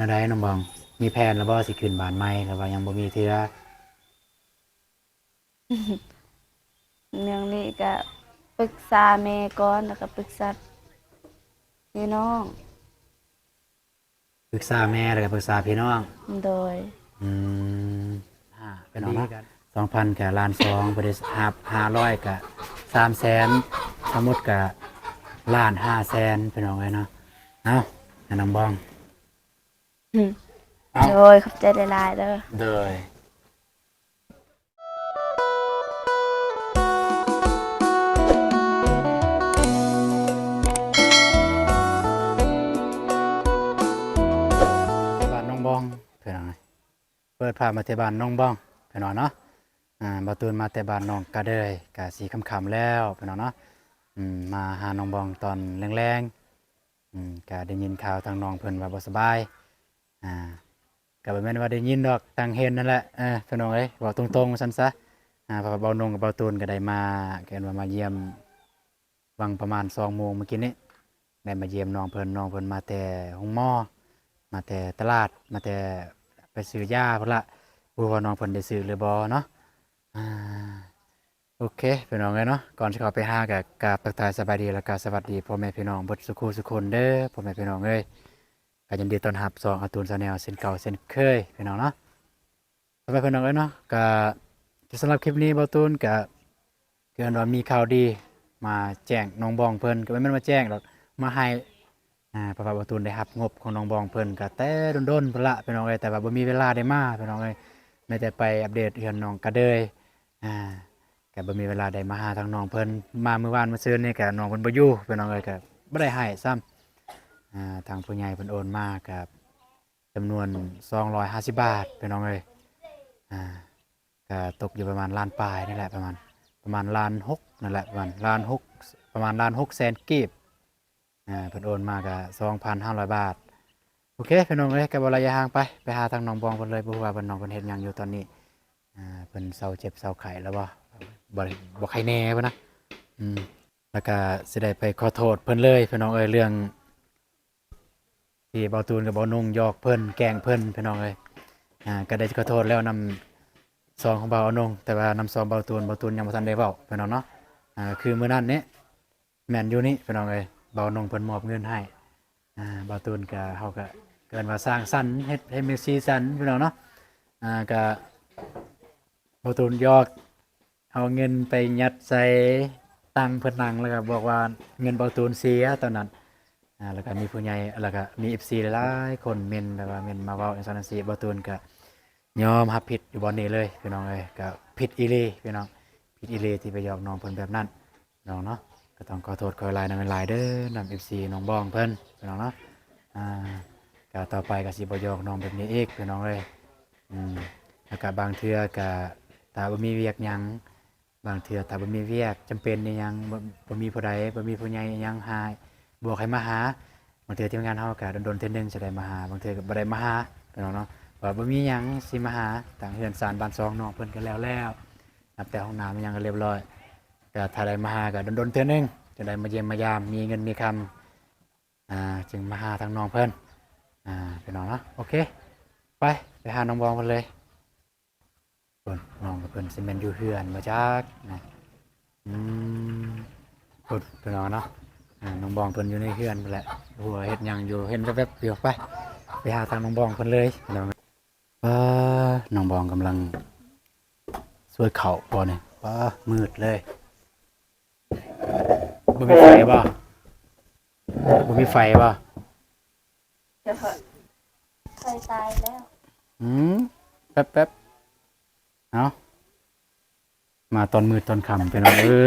ແນວໃດນ້ອງບອງ? ມີແຜນແລ້ວບໍ່ ຊິຂຶ້ນບ້ານໃໝ່ ຫຼືວ່າຍັງບໍ່ມີເທື່ອ? ເລື່ອງນີ້ກະປຶກສາແມ່ກ່ອນ ແລ້ວກະປຶກສາພີ່ນ້ອງ. ປຶກສາແມ່ ແລ້ວກະປຶກສາພີ່ນ້ອງ. ໂດຍ. ອືມ ຫ້າ ພີ່ນ້ອງເນາະ ສອງພັນກະລ້ານສອງ ບໍ່ໄດ້ຮັບ ຫ້າຮ້ອຍກະສາມແສນ ທັງໝົດກະລ້ານຫ້າແສນ ພີ່ນ້ອງເອີຍເນາະ. ເອົາ ໃຫ້ນ້ອງບອງ. ອືມ ເອົາ ໂດຍ ຂອບໃຈຫຼາຍໆເດີ. ໂດຍ. ບ້ານໜອງບອງ ພີ່ນ້ອງ ເປີດພາບມາແຕ່ບ້ານໜອງບອງ ພີ່ນ້ອງເນາະ. ອາ ບ່າວຕູນມາແຕ່ບ້ານໜອງກະເດີຍ ກະຊິຄ່ຳໆແລ້ວ ພີ່ນ້ອງເນາະ. ອືມ ມາຫານ້ອງບອງຕອນແລງໆ. ອືມ ກະໄດ້ຍິນຂ່າວທາງນ້ອງເພິ່ນວ່າບໍ່ສະບາຍ ອາ ກະບໍ່ແມ່ນວ່າໄດ້ຍິນດອກ ຕ່າງເຫັນນັ້ນແຫຼະ ເອີ ພີ່ນ້ອງເອີຍ ເວົ້າຕົງໆວ່າຊັ້ນຊະ. ອາ ເພາະວ່າບ່າວນົງກັບບ່າວຕູນກະໄດ້ມາ ກະເອີ້ນວ່າມາຢ້ຽມ ຫວ່າງປະມານສອງໂມງມື້ກີ້ນີ້ ໄດ້ມາຢ້ຽມນ້ອງເພິ່ນ. ນ້ອງເພິ່ນມາແຕ່ໂຮງໝໍ ມາແຕ່ຕະຫຼາດ ມາແຕ່ໄປຊື້ຢາພຸ້ນລະ ບໍ່ຮູ້ວ່ານ້ອງເພິ່ນໄດ້ຊື້ຫຼືບໍ່ເນາະ. ອາ ໂອເຄ ພີ່ນ້ອງເອີຍເນາະ ກ່ອນຊິເຂົ້າໄປຫາ ກະກາບທັກທາຍສະບາຍດີ ແລ້ວກະສະຫວັດດີພໍ່ແມ່ພີ່ນ້ອງເບິດສູ່ຄູ່ສູ່ຄົນເດີ ພໍ່ແມ່ພີ່ນ້ອງເອີຍ. ກະຍິນດີຕ້ອນຮັບຊ່ອງອາຕູນແຊນແນວເຊັ່ນເກົ່າເຊັ່ນເຄີຍ ພີ່ນ້ອງເນາະ. ພໍ່ແມ່ພີ່ນ້ອງເອີຍເນາະ ກະສຳລັບຄລິບນີ້ບ່າວຕູນກະ ຄືອັນວ່າມີຂ່າວດີມາແຈ້ງນ້ອງບອງເພິ່ນ ກະບໍ່ແມ່ນມາແຈ້ງດອກ ມາໃຫ້ ອາ ເພາະວ່າບ່າວຕູນໄດ້ຮັບງົບຂອງນ້ອງບອງເພິ່ນກະແຕ່ດົນໆພຸ້ນລະ ພີ່ນ້ອງເອີຍ ແຕ່ວ່າບໍ່ມີເວລາໄດ້ມາ ພີ່ນ້ອງເອີຍ. ແມ້ແຕ່ໄປອັບເດດເຮືອນນ້ອງກະເດີຍ ອາ ກະບໍ່ມີເວລາໄດ້ມາຫາທາງນ້ອງເພິ່ນ. ມາມື້ວານມື້ຊືນນີ້ກະນ້ອງເພິ່ນບໍ່ຢູ່ ພີ່ນ້ອງເອີຍ ກະບໍ່ໄດ້ໃຫ້ຊ້ຳ. ອາ ທາງຜູ້ໃຫຍ່ເພິ່ນໂອນມາກະຈຳນວນສອງຮ້ອຍຫ້າສິບບາດ ພີ່ນ້ອງເອີຍ. ອາ ກະຕົກຢູ່ປະມານລ້ານປາຍນີ້ແຫຼະ ປະມານ ປະມານລ້ານຫົກນັ້ນແຫຼະ ປະມານລ້ານຫົກ ປະມານລ້ານຫົກແສນກີບ. ອາ ເພິ່ນໂອນມາກະສອງພັນຫ້າຮ້ອຍບາດ. ໂອເຄ ພີ່ນ້ອງເອີຍ ກະບໍ່ໄລຍະຫ່າງໄປ ໄປຫາທາງນ້ອງບອງເພິ່ນເລີຍ. ບໍ່ຮູ້ວ່າເພິ່ນ ນ້ອງເພິ່ນເຮັດຫຍັງຢູ່ຕອນນີ້. ອາ ເພິ່ນເຊົາເຈັບເຊົາໄຂ້ແລ້ວບໍ່? ບໍ່ ບໍ່ໄຂ້ແນ່ພຸ້ນນະ. ອືມ ແລ້ວກະຊິໄດ້ໄປຂໍໂທດເພິ່ນເລີຍ ພີ່ນ້ອງເອີຍ ເລື່ອງທີ່ບ່າວຕູນກັບບ່າວນົງຫຍອກເພິ່ນ ແກ້ງເພິ່ນ ພີ່ນ້ອງເອີຍ. ອາ ກະໄດ້ຂໍໂທດແລ້ວນຳຊ່ອງຂອງບ່າວນົງ ແຕ່ວ່ານຳຊ່ອງບ່າວຕູນ ບ່າວຕູນຍັງບໍ່ທັນໄດ້ເວົ້າ ພີ່ນ້ອງເນາະ. ອາ ຄືມື້ນັ້ນນີ້ ແມ່ນຢູ່ນີ້ ພີ່ນ້ອງເອີຍ ບ່າວນົງເພິ່ນມອບເງິນໃຫ້. ອາ ບ່າວຕູນກະ ເຮົາກະເອີ້ນວ່າສ້າງສັນ ເຮັດໃຫ້ມີສີສັນ ພີ່ນ້ອງເນາະ. ອາ ກະບ່າວຕູນຫຍອກ ເອົາເງິນໄປຍັດໃສ່ຕັ່ງເພິ່ນນັ່ງ ແລ້ວກະບອກວ່າເງິນບ່າວຕູນເສຍຕອນນັ້ນ. ອາ ແລ້ວກະມີຜູ້ໃຫຍ່ ແລ້ວກະມີເອັຟຊີຫຼາຍໆຄົນເມັ້ນ ແບບວ່າເມັ້ນມາເວົ້າຈັ່ງຊັ້ນຈັ່ງຊີ້. ບ່າວຕູນກະຍອມຮັບຜິດຢູ່ບ່ອນນີ້ເລີຍ ພີ່ນ້ອງເອີຍ ກະຜິດອີ່ຫຼີ ພີ່ນ້ອງ ຜິດອີ່ຫຼີທີ່ໄປຫຍອກນ້ອງເພິ່ນແບບນັ້ນ ພີ່ນ້ອງເນາະ. ກະຕ້ອງຂໍໂທດຂໍອະໄພຫຼາຍໆເດີ ນຳເອັຟຊີນ້ອງບອງເພິ່ນ ພີ່ນ້ອງເນາະ. ອາ ກະຕໍ່ໄປກະຊິບໍ່ຫຍອກນ້ອງແບບນີ້ອີກ ພີ່ນ້ອງເອີຍ. ອືມ ແລ້ວກະບາງເທື່ອກະ ຖ້າບໍ່ມີວຽກຫຍັງ ບາງເທື່ອຖ້າບໍ່ມີວຽກຈຳເປັນອີ່ຫຍັງ ບໍ່ ບໍ່ມີຜູ້ໃດ ບໍ່ມີຜູ້ໃຫຍ່ອີ່ຫຍັງຫາ ບອກໃຫ້ມາຫາ. ບາງເທື່ອທີມງານເຮົາກະດົນໆເທື່ອໜຶ່ງຊິໄດ້ມາຫາ ບາງເທື່ອກະບໍ່ໄດ້ມາຫາ ພີ່ນ້ອງເນາະ. ວ່າບໍ່ມີຫຍັງຊິມາຫາ ທາງເຮືອນຊານບ້ານຊ່ອງນ້ອງເພິ່ນກະແລ້ວແລ້ວ ນັບແຕ່ຫ້ອງນ້ຳອີ່ຫຍັງກະລຽບຮ້ອຍ. ກະຖ້າໄດ້ມາຫາກະດົນໆເທື່ອໜຶ່ງ ຈຶ່ງໄດ້ມາຢ້ຽມມາຢາມ ມີເງິນມີຄຳ ອາ ຈຶ່ງມາຫາທາງນ້ອງເພິ່ນ ອາ ພີ່ນ້ອງເນາະ. ໂອເຄ ໄປ ໄປຫານ້ອງບອງເພິ່ນເລີຍ. ເພິ່ນ ນ້ອງເພິ່ນຊິແມ່ນຢູ່ເຮືອນບໍ່ຈັກນະ. ອືມ ພຸ້ນພີ່ນ້ອງເນາະ ອາ ນ້ອງບອງເພິ່ນຢູ່ໃນເຮືອນພຸ້ນແຫຼະ ບໍ່ຮູ້ວ່າເຮັດຫຍັງຢູ່ ເຫັນແວບໆຢູ່. ໄປ ໄປຫາທາງນ້ອງບອງເພິ່ນເລີຍພີ່ນ້ອງ. ປາ ນ້ອງບອງກຳລັງສວຍເຂົ້າບໍ່ນີ້. ປາ ມືດເລີຍ ບໍ່ມີໄຟບໍ່? ບໍ່ມີໄຟບໍ່? ໄຟຕາຍແລ້ວ. ອືມ ແປັບໆ ເອົາ ມາຕອນມືດຕອນຄ່ຳ ພີ່ນ້ອງເອີ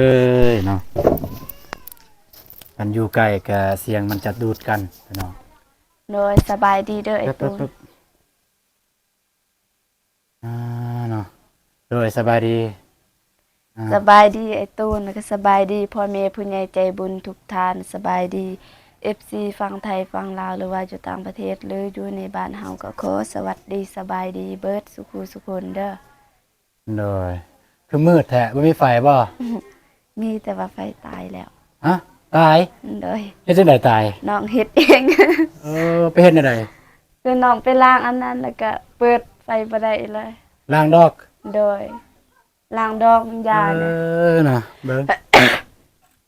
ຍເນາະ. ຄັນຢູ່ໃກ້ກະສຽງມັນຈະດູດກັນ ພີ່ນ້ອງ. ໂດຍ ສະບາຍດີເດີ ອ້າຍຕູນ. ອ່າ ເນາະ ໂດຍ ສະບາຍດີ ອ່າ ສະບາຍດີອ້າຍຕູນ ແລ້ວກະສະບາຍດີພໍ່ແມ່ຜູ້ໃຫຍ່ໃຈບຸນທຸກທ່ານ ສະບາຍດີເອັຟຊີຝັ່ງໄທຝັ່ງລາວ ຫຼືວ່າຢູ່ຕ່າງປະເທດ ຫຼືຢູ່ໃນບ້ານເຮົາ ກະຂໍສະຫວັດດີສະບາຍດີເບິດສູ່ຄູ່ສູ່ຄົນເດີ. ໂດຍ ຄືມືດແທ້ ບໍ່ມີໄຟບໍ່? ມີ ແຕ່ວ່າໄຟຕາຍແລ້ວ. ຮະ ຕາຍ? ໂດຍ. ເຮັດຈັ່ງໃດຕາຍ? ນ້ອງເຮັດເອງ. ເອີ ໄປເຮັດແນວໃດ? ຄືນ້ອງໄປລ້າງອັນນັ້ນ ແລ້ວກໍເປີດໄຟບໍ່ໄດ້ເລີຍ. ລ້າງດອກ? ໂດຍ ລ້າງດອກຢາ ເອີ ນະ ນະ ເບິ່ງ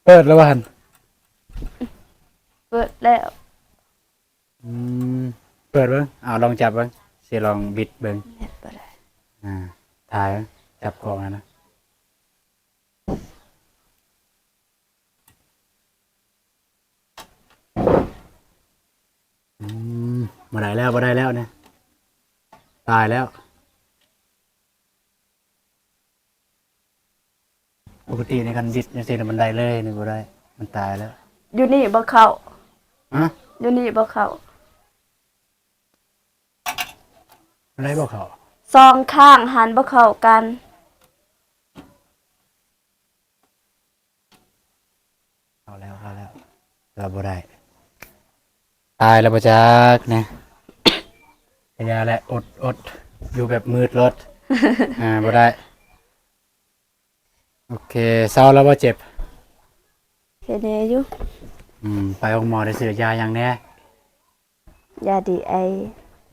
ເປີດແລ້ວວ່າຫັ້ນ? ເປີດແລ້ວ. ອືມ ເປີດເບິ່ງ ເອົາ ລອງຈັບເບິ່ງ ຊິລອງບິດເບິ່ງ. ເຮັດບໍ່ໄດ້. ອ່າ ຖ່າຍ ຈັບຂອງຫັ້ນນະ. ອືມ ບໍ່ໄດ້ແລ້ວ ບໍ່ໄດ້ແລ້ວນີ້ ຕາຍແລ້ວ. ປົກກະຕິໃນການບິດຈັ່ງຊີ້ມັນໄດ້ເລີຍ ນີ້ບໍ່ໄດ້ ມັນຕາຍແລ້ວ. ຢູ່ນີ້ບໍ່ເຂົ້າ. ຮະ? ຢູ່ນີ້ບໍ່ເຂົ້າ. ໄດ້ບໍ່ເຂົ້າ? ສອງຂ້າງຫັ້ນບໍ່ເຂົ້າກັນ. ເຂົ້າແລ້ວ ເຂົ້າແລ້ວ ແຕ່ວ່າບໍ່ໄດ້ ຕາຍແລ້ວບໍ່ຈັກນີ້. ກະຢ່າແຫຼະ ອົດ ອົດ ຢູ່ແບບມືດໂລດ. ອ່າ ບໍ່ໄດ້. ໂອເຄ ເຊົາແລ້ວບໍ່ເຈັບ? ເຮັດແນ່ຢູ່. ອືມ ໄປໂຮງໝໍໄດ້ຊື້ຢາຫຍັງແນ່? ຢາດີໄອ.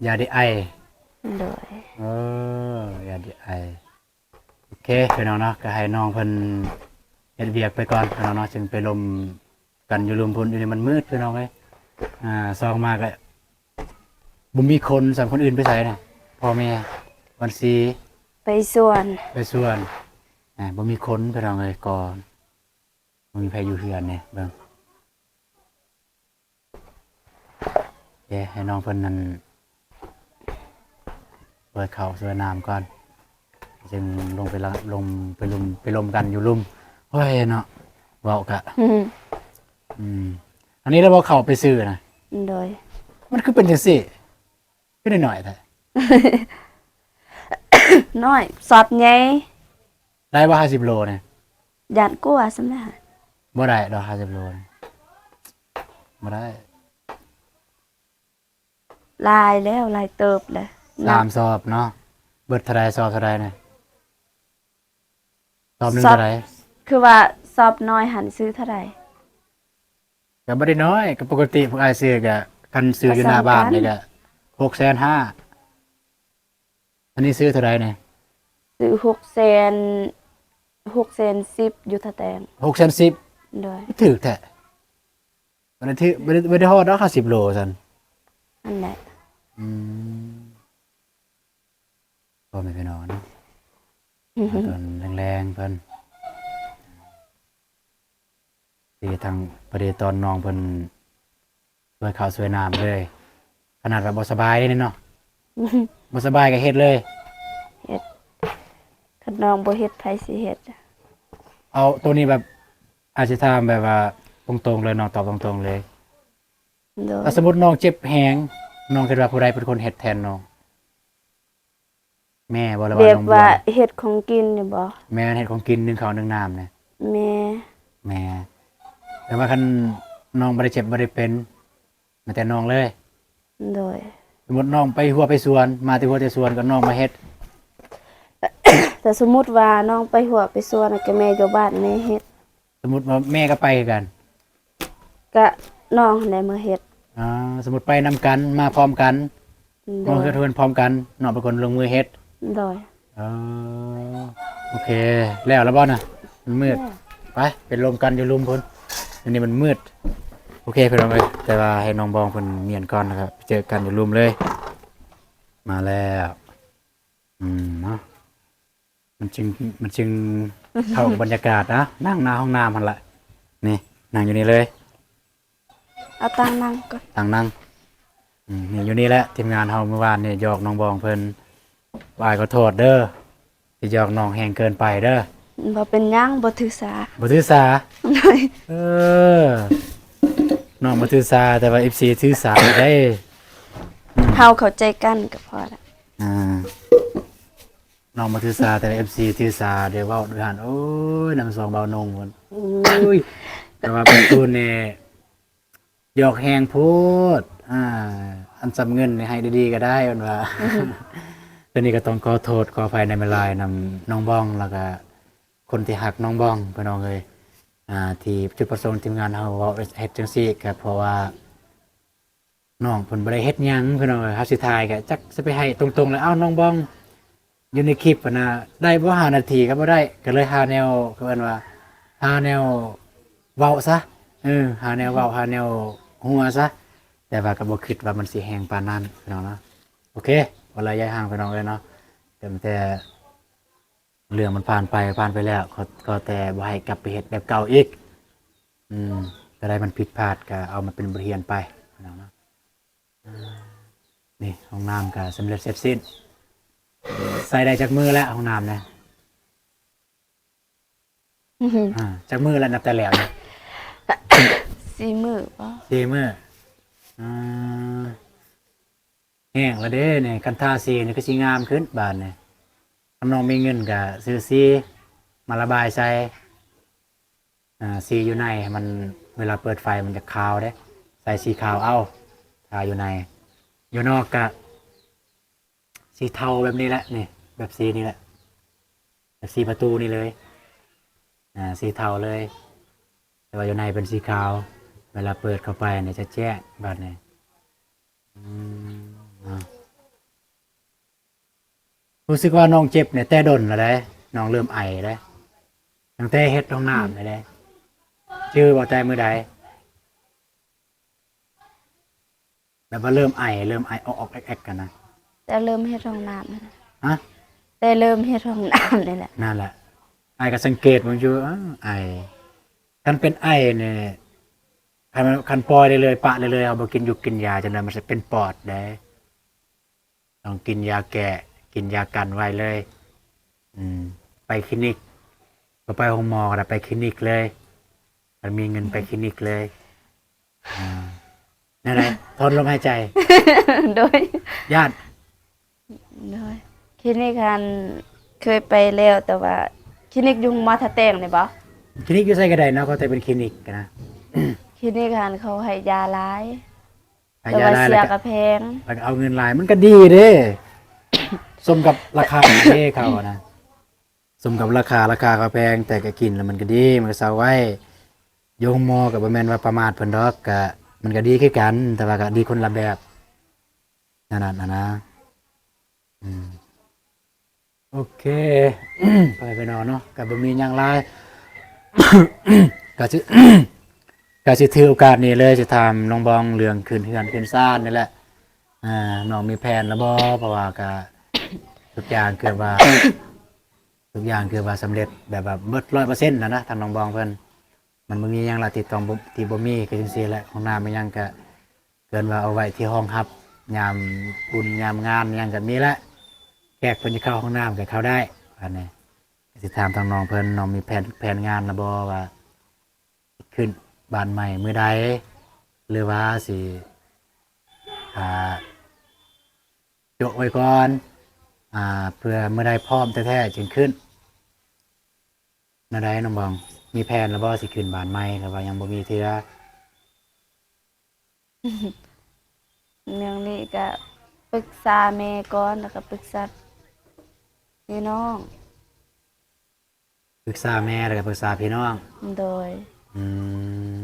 ຢາດີໄອ? ໂດຍ. ເອີ ຢາດີໄອ. ໂອເຄ ພີ່ນ້ອງເນາະ ກໍໃຫ້ນ້ອງເພິ່ນເຮັດວຽກໄປກ່ອນພີ່ນ້ອງເນາະ ຈຶ່ງໄປລົມກັນຢູ່ລຸ່ມພຸ້ນ. ຢູ່ນີ້ມັນມືດພີ່ນ້ອງເອີຍ. ອ່າ ສອງມາກໍບໍ່ມີຄົນ ສາມຄົນອື່ນໄປໃສນະ? ພໍ່ແມ່ ວັນຊີ ໄປສວນ. ໄປສວນ. ອ່າ ບໍ່ມີຄົນພີ່ນ້ອງເອີຍ ກໍບໍ່ມີໃຜຢູ່ເຮືອນນີ້ ເບິ່ງ. ເອີ ໃຫ້ນ້ອງເພິ່ນນັ້ນ ຊ່ວຍເຂົ້າຊ່ວຍນ້ຳກ່ອນ ຈຶ່ງລົງໄປລະ ລົງໄປລຸມ ໄປລົມກັນຢູ່ລຸ່ມ. ໂອ້ຍເນາະ ເວົ້າກະ ອືມ ອືມ ອັນນີ້ລະບໍ່ເຂົ້າໄປຊື້ນະ. ໂດຍ. ມັນຄືເປັນຈັ່ງຊີ້? ຄືນ້ອຍໆແທ້? ນ້ອຍ ຊອບໃຫຍ່. ໄດ້ບໍ່ ຫ້າສິບໂລນີ້? ຢ້ານກວ່າສ່ຳນັ້ນ. ບໍ່ໄດ້ດອກ ຫ້າສິບໂລນີ້ ບໍ່ໄດ້. ຫຼາຍແລ້ວ ຫຼາຍເຕີບແລ້ວ. ສາມຊອບເນາະ. ເບິດເທົ່າໃດ ຊອບເທົ່າໃດນະ? ຊອບໜຶ່ງເທົ່າໃດ? ຄືວ່າຊອບນ້ອຍຫັ້ນຊື້ເທົ່າໃດ? ກໍບໍ່ໄດ້ນ້ອຍ ກໍປົກກະຕິພວກອ້າຍຊື້ກໍ ຄັນຊື້ຢູ່ໜ້າບ້ານນີ້ກໍຫົກແສນຫ້າ. ອັນນີ້ຊື້ເທົ່າໃດນີ້? ຊື້ຫົກແສນ ຫົກແສນສິບຢູ່ທ່າແຕງ. ຫົກແສນສິບ? ໂດຍ. ຖືກແທ້. ບໍ່ໄດ້ຖືກ ບໍ່ໄດ້ ບໍ່ໄດ້ຮອດດອກ ຫ້າສິບໂລຊັ້ນ. ອັນໃດ? ອືມ ພໍ່ແມ່ພີ່ນ້ອງເນາະ ຕອນແລງໆເພິ່ນ ທີ່ທາງ ພໍດີຕອນນ້ອງເພິ່ນຊ່ວຍເຂົ້າຊ່ວຍນ້ຳເລີຍ ຂະໜາດວ່າບໍ່ສະບາຍເດ້ເນາະ. ບໍ່ສະບາຍກໍເຮັດເລີຍ. ເຮັດ. ຄັນນ້ອງບໍ່ເຮັດ ໃຜຊິເຮັດ? ເອົາ ໂຕນີ້ແບບ ອາດຊິຖາມແບບວ່າຕົງໆເລີຍເນາະ ຕອບຕົງໆເລີຍ. ໂດຍ. ຖ້າສົມມຸດນ້ອງເຈັບແຮງ ນ້ອງຄິດວ່າຜູ້ໃດເປັນຄົນເຮັດແທນນ້ອງ? ແມ່ບໍ່ ຫຼືວ່າ ແບບວ່າເຮັດຂອງກິນນີ້ບໍ່? ແມ່ນ ເຮັດຂອງກິນ ໜຶ້ງເຂົ້າໜຶ້ງນ້ຳນີ້. ແມ່. ແມ່. ແຕ່ວ່າຄັນນ້ອງບໍ່ໄດ້ເຈັບບໍ່ໄດ້ເປັນ ມາແຕ່ນ້ອງເລີຍ? ໂດຍ. ສົມມຸດນ້ອງໄປຮົ້ວໄປສວນ ມາແຕ່ຮົ້ວແຕ່ສວນກໍນ້ອງມາເຮັດ. ແຕ່ສົມມຸດວ່ານ້ອງໄປຮົ້ວໄປສວນ ແລ້ວກໍແມ່ຢູ່ບ້ານແມ່ເຮັດ. ສົມມຸດວ່າແມ່ກໍໄປຄືກັນ? ກະນ້ອງຫັ້ນແຫຼະເມືອເຮັດ. ອ່າ ສົມມຸດໄປນຳກັນ ມາພ້ອມກັນ ໂດຍ. ມາເຮັດເຮືອນພ້ອມກັນ ນ້ອງເປັນຄົນລົງມືເຮັດ. ໂດຍ. ເອີ ໂອເຄ ແລ້ວລະບໍ່ນະ? ມັນມືດ. ແລ້ວ. ໄປ ໄປລົມກັນຢູ່ລຸ່ມພຸ້ນ ອັນນີ້ມັນມືດ. ໂອເຄ ພີ່ນ້ອງເອີຍ ແຕ່ວ່າໃຫ້ນ້ອງບອງເພິ່ນມ້ຽນກ່ອນ ແລ້ວກໍໄປເຈີກັນຢູ່ລຸ່ມເລີຍ. ມາແລ້ວ. ອືມ ເນາະ ມັນຈຶ່ງ ມັນຈຶ່ງເຂົ້າກັບບັນຍາກາດນະ. ນັ່ງໜ້າຫ້ອງນ້ຳຫັ້ນລະ ນີ້ ນັ່ງຢູ່ນີ້ເລີຍ. ເອົາຕັ່ງນັ່ງກ່ອນ ຕັ່ງນັ່ງ. ອືມ ນີ້ຢູ່ນີ້ແຫຼະ ທີມງານເຮົາມື້ວານນີ້ຫຍອກນ້ອງບອງເພິ່ນ. ອ້າຍຂໍໂທດເດີ ທີ່ຫຍອກນ້ອງແຮງເກີນໄປເດີ. ບໍ່ເປັນຫຍັງ ບໍ່ຖືສາ. ບໍ່ຖືສາ? ໂດຍ. ເອີ ນ້ອງບໍ່ຖືສາ ແຕ່ວ່າເອັຟຊີຖືສາໄດ໋. ເຮົາເຂົ້າໃຈກັນກໍພໍລະ. ອ່າ ນ້ອງບໍ່ຖືສາ ແຕ່ວ່າເອັຟຊີຖືສາ ດຽວເວົ້າດ້ວຍຫັ້ນ. ໂອ້ຍ ນຳສອງເບົານົງພຸ້ນ. ໂອ້ຍ ແຕ່ວ່າເບິ່ງຕູນນີ້ ຫຍອກແຮງໂພດ. ອ່າ ອັນສ່ຳເງິນນີ້ໃຫ້ດີໆກໍໄດ້ ເພິ່ນວ່າ. ໂຕນີ້ກໍຕ້ອງຂໍໂທດຂໍອະໄພນຳຫຼາຍໆ ນຳນ້ອງບອງ ແລ້ວກໍຄົນທີ່ຮັກນ້ອງບອງ ພີ່ນ້ອງເອີຍ. ອ່າ ທີ່ຈຸດປະສົງທີມງານເຮົາເວົ້າເຮັດຈັ່ງຊີ້ ກໍເພາະວ່າ ນ້ອງເພິ່ນບໍ່ໄດ້ເຮັດຫຍັງພີ່ນ້ອງເອີຍ. ເຮົາຊິຖ່າຍກໍຈັກຊິໄປໃຫ້ຕົງໆ ແລ້ວ ເອົ້າ ນ້ອງບອງ ຢູ່ໃນຄລິບຫັ້ນນະ ໄດ້ບໍ່ ຫ້ານາທີກໍບໍ່ໄດ້ ກໍເລີຍຫາແນວ ເຂົາເອີ້ນວ່າ ຫາແນວເວົ້າຊະ ເອີ ຫາແນວເວົ້າ ຫາແນວຫົວຊະ. ແຕ່ວ່າກໍບໍ່ຄິດວ່າມັນຊິແຮງປານນັ້ນພີ່ນ້ອງເນາະ. ໂອເຄ ບໍ່ຫຼາຍຢາຍຫ່າງພີ່ນ້ອງເອີຍເນາະ ເປັນແຕ່ເລື່ອງມັນຜ່ານໄປ ຜ່ານໄປແລ້ວ ຂໍ ຂໍແຕ່ບໍ່ໃຫ້ກັບໄປເຮັດແບບເກົ່າອີກ. ອືມ ກໍໄດ້ມັນຜິດພາດ ກໍເອົາມາເປັນບົດຮຽນໄປພີ່ນ້ອງເນາະ. ນີ້ຫ້ອງນ້ຳກໍສຳເລັດເສັດສິ້ນ. ໃຊ້ໄດ້ຈັກມື້ແລ້ວຫ້ອງນ້ຳນີ້? ອ່າ ຈັກມື້ແລ້ວນັບແຕ່ແລ້ວນີ້? ສີ່ມື້ບໍ? ສີ່ມື້. ອ່າ ແຫ້ງແລ້ວເດ້ນີ້. ຄັນທາສີນີ້ຄືຊິງາມຂຶ້ນບາດນີ້. ຄັນນ້ອງມີເງິນກໍຊື້ສີມາລະບາຍໃສ່. ອ່າ ສີຢູ່ໃນມັນ ເວລາເປີດໄຟມັນຈະຂາວເດ້ ໃສ່ສີຂາວເອົາ. ທາຢູ່ໃນ ຢູ່ນອກກະສີເທົາແບບນີ້ແຫຼະນີ້ ແບບສີນີ້ແຫຼະ ແບບສີປະຕູນີ້ເລີຍ. ອ່າ ສີເທົາເລີຍ ແຕ່ວ່າຢູ່ໃນເປັນສີຂາວ. ເວລາເປີດເຂົ້າໄປນີ້ຈະແຈ້ງບາດນີ້. ອືມ ເນາະ. ຮູ້ສຶກວ່ານ້ອງເຈັບນີ້ແຕ່ດົນແລ້ວເດ້ ນ້ອງເລີ່ມໄອເດ້ ຕັ້ງແຕ່ເຮັດຫ້ອງນ້ຳນີ້ເດ້. ຈື່ບໍ່ ແຕ່ມື້ໃດ? ແບບວ່າເລີ່ມໄອ ເລີ່ມໄອອອກໆແອກໆຫັ້ນນະ. ແຕ່ເລີ່ມເຮັດຫ້ອງນ້ຳຫັ້ນນະ. ຮະ? ແຕ່ເລີ່ມເຮັດຫ້ອງນ້ຳນີ້ແຫຼະ. ນັ້ນແຫຼະ ອ້າຍກໍສັງເກດເບິ່ງຢູ່ ອ້າ ໄອ. ຄັນເປັນໄອນີ້ ຄັນ ຄັນປ່ອຍເລື້ອຍໆ ປະເລື້ອຍໆ ເຮົາບໍ່ກິນຢູກກິນຢາ ຈັ່ງໃດມັນຊິເປັນປອດເດ້. ຕ້ອງກິນຢາແກ້ ກິນຢາກັນໄວ້ເລີຍ. ອືມ ໄປຄລີນິກ ບໍ່ໄປໂຮງໝໍກໍໄດ້ ໄປຄລີນິກເລີຍ. ຄັນມີເງິນໄປຄລີນິກເລີຍ. ອ່າ ແນວໃດ? ຖອນລົມຫາຍໃຈ. ໂດຍ. ຢ້ານ. ໂດຍ. ຄລີນິກຫັ້ນເຄີຍໄປແລ້ວ ແຕ່ວ່າຄລີນິກຢູ່ໂຮງໝໍທ່າແຕງນີ້ບໍ? ຄລີນິກຢູ່ໃສກໍໄດ້ເນາະ ຂໍແຕ່ເປັນຄລີນິກນະ. ຄລີນິກຫັ້ນເຂົາໃຫ້ຢາຫຼາຍ. ໃຫ້ຢາຫຼາຍ ແລ້ວກໍເສຍ ແລ້ວກໍ ກໍແພງ ແລ້ວກໍເອົາເງິນຫຼາຍ ມັນກໍດີເດ້. ສົມກັບລາຄາເດ້ ເຂົານະ ສົມກັບລາຄາ ລາຄາກໍແພງ ແຕ່ກໍກິນແລ້ວມັນກໍດີ ມັນກໍເຊົາໄວ. ຢູ່ໂຮງໝໍກໍບໍ່ແມ່ນວ່າປະໝາດເພິ່ນດອກ ກໍມັນກໍດີຄືກັນ ແຕ່ວ່າກໍດີຄົນລະແບບ ນັ້ນນະ ນັ້ນນະ. ອືມ ໂອເຄ ພໍ່ແມ່ພີ່ນ້ອງເນາະ ກໍບໍ່ມີຫຍັງຫຼາຍ ກໍຊິ ກໍຊິຖືໂອກາດນີ້ເລີຍ ຊິຖາມນ້ອງບອງເລື່ອງຂຶ້ນເຮືອນຂຶ້ນຊານນີ້ແຫຼະ. ອ່າ ນ້ອງມີແຜນແລ້ວບໍ່? ເພາະວ່າກໍທຸກຢ່າງເກືອບວ່າ ທຸກຢ່າງເກືອບວ່າສຳເລັດ ແບບວ່າເບິດຮ້ອຍເປີເຊັນແລ້ວນະ ທາງນ້ອງບອງເພິ່ນ. ມັນບໍ່ມີຫຍັງລະທີ່ຕ້ອງ ທີ່ບໍ່ມີ ກໍຈັ່ງຊີ້ແຫຼະ. ຫ້ອງນ້ຳອີ່ຫຍັງກໍເກີນວ່າເອົາໄວ້ທີ່ຮອງຮັບ ຍາມບຸນຍາມງານຫຍັງກໍມີແຫຼະ. ແຂກເພິ່ນຈະເຂົ້າຫ້ອງນ້ຳກໍເຂົ້າໄດ້. ອັນນີ້ຊິຖາມທາງນ້ອງເພິ່ນ ນ້ອງມີແຜນ ແຜນງານລະບໍ່ວ່າຊິຂຶ້ນບ້ານໃໝ່ມື້ໃດ ຫຼືວ່າຊິ ອ່າ ໂຈະໄວ້ກ່ອນ ອ່າ ເພື່ອມື້ໃດພ້ອມແທ້ໆຈຶ່ງຂຶ້ນ. ແນວໃດນ້ອງບອງ ມີແຜນແລ້ວບໍ່ ຊິຂຶ້ນບ້ານໃໝ່ ຫຼືວ່າຍັງບໍ່ມີເທື່ອ? ເລື່ອງນີ້ກະປຶກສາແມ່ກ່ອນ ແລ້ວກະປຶກສາພີ່ນ້ອງ. ປຶກສາແມ່ ແລ້ວກະປຶກສາພີ່ນ້ອງ. ໂດຍ. ອືມ